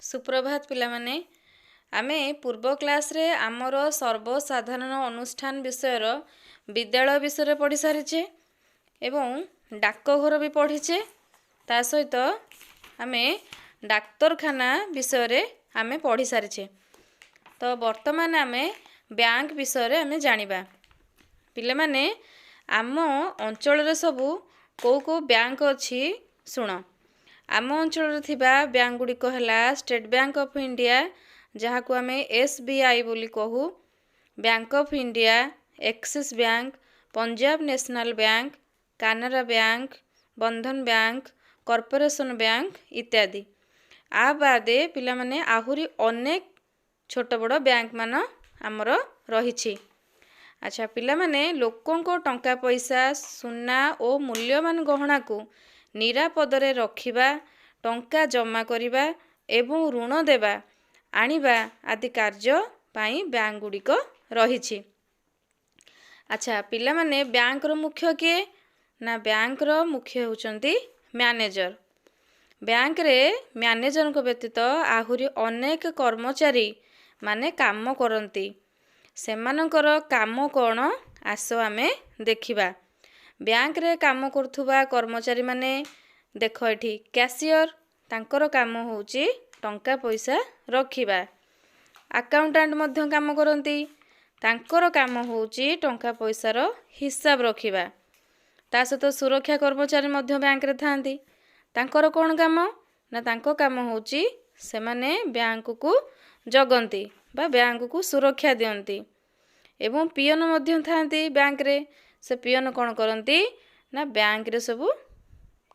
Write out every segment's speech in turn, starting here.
ସୁପ୍ରଭାତ ପିଲାମାନେ। ଆମେ ପୂର୍ବ କ୍ଲାସ୍ରେ ଆମର ସର୍ବସାଧାରଣ ଅନୁଷ୍ଠାନ ବିଷୟର ବିଦ୍ୟାଳୟ ବିଷୟରେ ପଢ଼ି ସାରିଛେ ଏବଂ ଡାକଘର ବି ପଢ଼ିଛେ। ତା ସହିତ ଆମେ ଡାକ୍ତରଖାନା ବିଷୟରେ ଆମେ ପଢ଼ି ସାରିଛେ। ତ ବର୍ତ୍ତମାନ ଆମେ ବ୍ୟାଙ୍କ ବିଷୟରେ ଆମେ ଜାଣିବା। ପିଲାମାନେ, ଆମ ଅଞ୍ଚଳରେ ସବୁ କେଉଁ କେଉଁ ବ୍ୟାଙ୍କ ଅଛି ଶୁଣ। ଆମ ଅଞ୍ଚଳରେ ଥିବା ବ୍ୟାଙ୍କ ଗୁଡ଼ିକ ହେଲା ଷ୍ଟେଟ୍ ବ୍ୟାଙ୍କ ଅଫ୍ ଇଣ୍ଡିଆ, ଯାହାକୁ ଆମେ SBI ବୋଲି କହୁ, bank of India, Axis bank, Punjab national bank, Canara bank, Bandhan bank, corporation bank ଇତ୍ୟାଦି। ଆ ବାଦେ ପିଲାମାନେ, ଆହୁରି ଅନେକ ଛୋଟ ବଡ଼ ବ୍ୟାଙ୍କ ମାନ ଆମର ରହିଛି। ଆଚ୍ଛା ପିଲାମାନେ, ଲୋକଙ୍କ ଟଙ୍କା ପଇସା, ସୁନା ଓ ମୂଲ୍ୟବାନ ଗହଣାକୁ ନିରାପଦରେ ରଖିବା, ଟଙ୍କା ଜମା କରିବା ଏବଂ ଋଣ ଦେବା ଆଣିବା ଆଦି କାର୍ଯ୍ୟ ପାଇଁ ବ୍ୟାଙ୍କ ଗୁଡ଼ିକ ରହିଛି। ଆଚ୍ଛା ପିଲାମାନେ, ବ୍ୟାଙ୍କର ମୁଖ୍ୟ କିଏ? ନା, ବ୍ୟାଙ୍କର ମୁଖ୍ୟ ହେଉଛନ୍ତି ମ୍ୟାନେଜର। ବ୍ୟାଙ୍କରେ ମ୍ୟାନେଜରଙ୍କ ବ୍ୟତୀତ ଆହୁରି ଅନେକ କର୍ମଚାରୀ ମାନେ କାମ କରନ୍ତି। ସେମାନଙ୍କର କାମ କ'ଣ, ଆସ ଆମେ ଦେଖିବା। ବ୍ୟାଙ୍କରେ କାମ କରୁଥିବା କର୍ମଚାରୀମାନେ, ଦେଖ ଏଠି କ୍ୟାସିୟର, ତାଙ୍କର କାମ ହେଉଛି ଟଙ୍କା ପଇସା ରଖିବା। ଆକାଉଣ୍ଟାଣ୍ଟ ମଧ୍ୟ କାମ କରନ୍ତି, ତାଙ୍କର କାମ ହେଉଛି ଟଙ୍କା ପଇସାର ହିସାବ ରଖିବା। ତା ସହିତ ସୁରକ୍ଷା କର୍ମଚାରୀ ମଧ୍ୟ ବ୍ୟାଙ୍କରେ ଥାଆନ୍ତି। ତାଙ୍କର କ'ଣ କାମ? ନା, ତାଙ୍କ କାମ ହେଉଛି ସେମାନେ ବ୍ୟାଙ୍କକୁ ଜଗନ୍ତି ବା ବ୍ୟାଙ୍କକୁ ସୁରକ୍ଷା ଦିଅନ୍ତି। ଏବଂ ପିଅନ ମଧ୍ୟ ଥାଆନ୍ତି ବ୍ୟାଙ୍କରେ। ସେ ପିଅନ କ'ଣ କରନ୍ତି? ନା, ବ୍ୟାଙ୍କରେ ସବୁ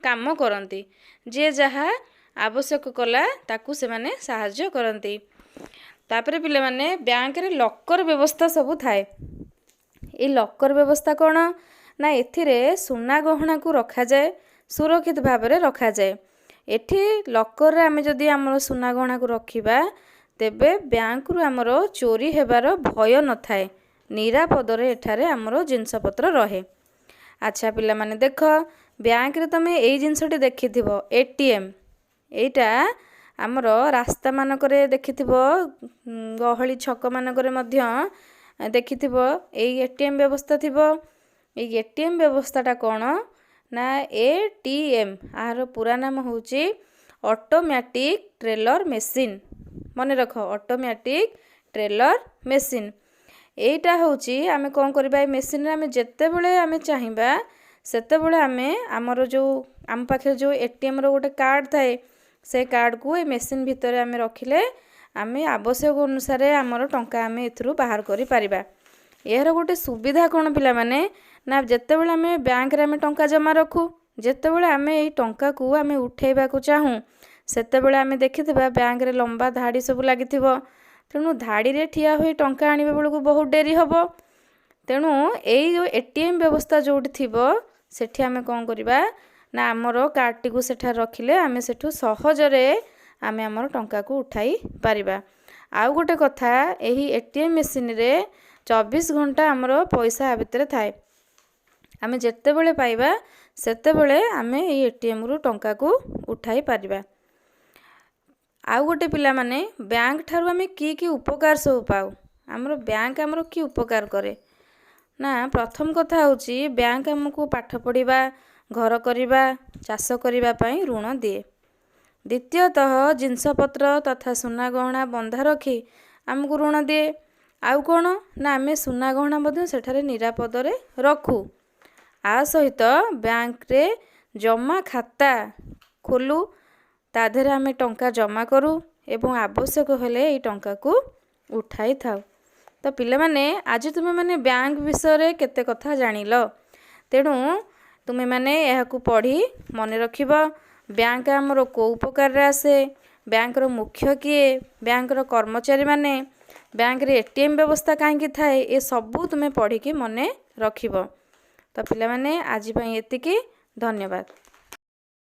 କାମ କରନ୍ତି। ଯିଏ ଯାହା ଆବଶ୍ୟକ କଲା, ତାକୁ ସେମାନେ ସାହାଯ୍ୟ କରନ୍ତି। ତାପରେ ପିଲାମାନେ, ବ୍ୟାଙ୍କରେ ଲକର ବ୍ୟବସ୍ଥା ସବୁ ଥାଏ। ଏଇ ଲକର ବ୍ୟବସ୍ଥା କ'ଣ? ନା, ଏଥିରେ ସୁନା ଗହଣାକୁ ରଖାଯାଏ, ସୁରକ୍ଷିତ ଭାବରେ ରଖାଯାଏ। ଏଠି ଲକରରେ ଆମେ ଯଦି ଆମର ସୁନା ଗହଣାକୁ ରଖିବା, ତେବେ ବ୍ୟାଙ୍କରୁ ଆମର ଚୋରି ହେବାର ଭୟ ନଥାଏ। ନିରାପଦରେ ଏଠାରେ ଆମର ଜିନିଷପତ୍ର ରହେ। ଆଚ୍ଛା ପିଲାମାନେ, ଦେଖ, ବ୍ୟାଙ୍କରେ ତୁମେ ଏଇ ଜିନିଷଟି ଦେଖିଥିବ, ATM। ଏଇଟା ଆମର ରାସ୍ତାମାନଙ୍କରେ ଦେଖିଥିବ, ଗହଳି ଛକମାନଙ୍କରେ ମଧ୍ୟ ଦେଖିଥିବ, ଏଇ ATM ବ୍ୟବସ୍ଥା ଥିବ। ଏଇ ATM ବ୍ୟବସ୍ଥାଟା କ'ଣ? ନା, ATM ଏହାର ପୁରା ନାମ ହେଉଛି ଅଟୋମ୍ୟାଟିକ୍ ଟେଲର ମେସିନ୍। ମନେ ରଖ, ଅଟୋମ୍ୟାଟିକ୍ ଟେଲର ମେସିନ୍। ଏଇଟା ହେଉଛି, ଆମେ କ'ଣ କରିବା? ଏ ମେସିନ୍ରେ ଆମେ ଯେତେବେଳେ ଆମେ ଚାହିଁବା, ସେତେବେଳେ ଆମେ ଆମର ଯେଉଁ ଆମ ପାଖରେ ଯେଉଁ ATMର ଗୋଟେ କାର୍ଡ଼ ଥାଏ, ସେ କାର୍ଡ଼କୁ ଏ ମେସିନ୍ ଭିତରେ ଆମେ ରଖିଲେ, ଆମେ ଆବଶ୍ୟକ ଅନୁସାରେ ଆମର ଟଙ୍କା ଆମେ ଏଥିରୁ ବାହାର କରିପାରିବା। ଏହାର ଗୋଟେ ସୁବିଧା କ'ଣ ପିଲାମାନେ? ନା, ଯେତେବେଳେ ଆମେ ବ୍ୟାଙ୍କରେ ଆମେ ଟଙ୍କା ଜମା ରଖୁ, ଯେତେବେଳେ ଆମେ ଏଇ ଟଙ୍କାକୁ ଆମେ ଉଠେଇବାକୁ ଚାହୁଁ, ସେତେବେଳେ ଆମେ ଦେଖିଥିବା ବ୍ୟାଙ୍କରେ ଲମ୍ବା ଧାଡ଼ି ସବୁ ଲାଗିଥିବ। ତେଣୁ ଧାଡ଼ିରେ ଠିଆ ହୋଇ ଟଙ୍କା ଆଣିବା ବେଳକୁ ବହୁତ ଡେରି ହେବ। ତେଣୁ ଏଇ ଯେଉଁ ATM ବ୍ୟବସ୍ଥା ଯେଉଁଠି ଥିବ, ସେଠି ଆମେ କ'ଣ କରିବା? ନା, ଆମର କାର୍ଡ଼ଟିକୁ ସେଠାରେ ରଖିଲେ ଆମେ ସେଠୁ ସହଜରେ ଆମେ ଆମର ଟଙ୍କାକୁ ଉଠାଇ ପାରିବା। ଆଉ ଗୋଟେ କଥା, ଏହି ATM ମେସିନରେ 24 ଘଣ୍ଟା ଆମର ପଇସା ଭିତରେ ଥାଏ। ଆମେ ଯେତେବେଳେ ପାଇବା, ସେତେବେଳେ ଆମେ ଏଇ ATMରୁ ଟଙ୍କାକୁ ଉଠାଇ ପାରିବା। ଆଉ ଗୋଟେ ପିଲାମାନେ, ବ୍ୟାଙ୍କ ଠାରୁ ଆମେ କି କି ଉପକାର ସବୁ ପାଉ? ଆମର ବ୍ୟାଙ୍କ ଆମର କି ଉପକାର କରେ? ନା, ପ୍ରଥମ କଥା ହେଉଛି ବ୍ୟାଙ୍କ ଆମକୁ ପାଠ ପଢ଼ିବା, ଘର କରିବା, ଚାଷ କରିବା ପାଇଁ ଋଣ ଦିଏ। ଦ୍ୱିତୀୟତଃ, ଜିନିଷପତ୍ର ତଥା ସୁନା ଗହଣା ବନ୍ଧା ରଖି ଆମକୁ ଋଣ ଦିଏ। ଆଉ କ'ଣ? ନା, ଆମେ ସୁନା ଗହଣା ମଧ୍ୟ ସେଠାରେ ନିରାପଦରେ ରଖୁ। ଆ ସହିତ ବ୍ୟାଙ୍କରେ ଜମା ଖାତା ଖୋଲୁ, ତା ଦେହରେ ଆମେ ଟଙ୍କା ଜମା କରୁ ଏବଂ ଆବଶ୍ୟକ ହେଲେ ଏଇ ଟଙ୍କାକୁ ଉଠାଇଥାଉ। ତ ପିଲାମାନେ, ଆଜି ତୁମେମାନେ ବ୍ୟାଙ୍କ ବିଷୟରେ କେତେ କଥା ଜାଣିଲ। ତେଣୁ ତୁମେମାନେ ଏହାକୁ ପଢ଼ି ମନେ ରଖିବ, ବ୍ୟାଙ୍କ ଆମର କେଉଁ ଉପକାରରେ ଆସେ, ବ୍ୟାଙ୍କର ମୁଖ୍ୟ କିଏ, ବ୍ୟାଙ୍କର କର୍ମଚାରୀମାନେ, ବ୍ୟାଙ୍କରେ ATM ବ୍ୟବସ୍ଥା କାହିଁକି ଥାଏ, ଏସବୁ ତୁମେ ପଢ଼ିକି ମନେ ରଖିବ। ତ ପିଲାମାନେ, ଆଜି ପାଇଁ ଏତିକି। ଧନ୍ୟବାଦ।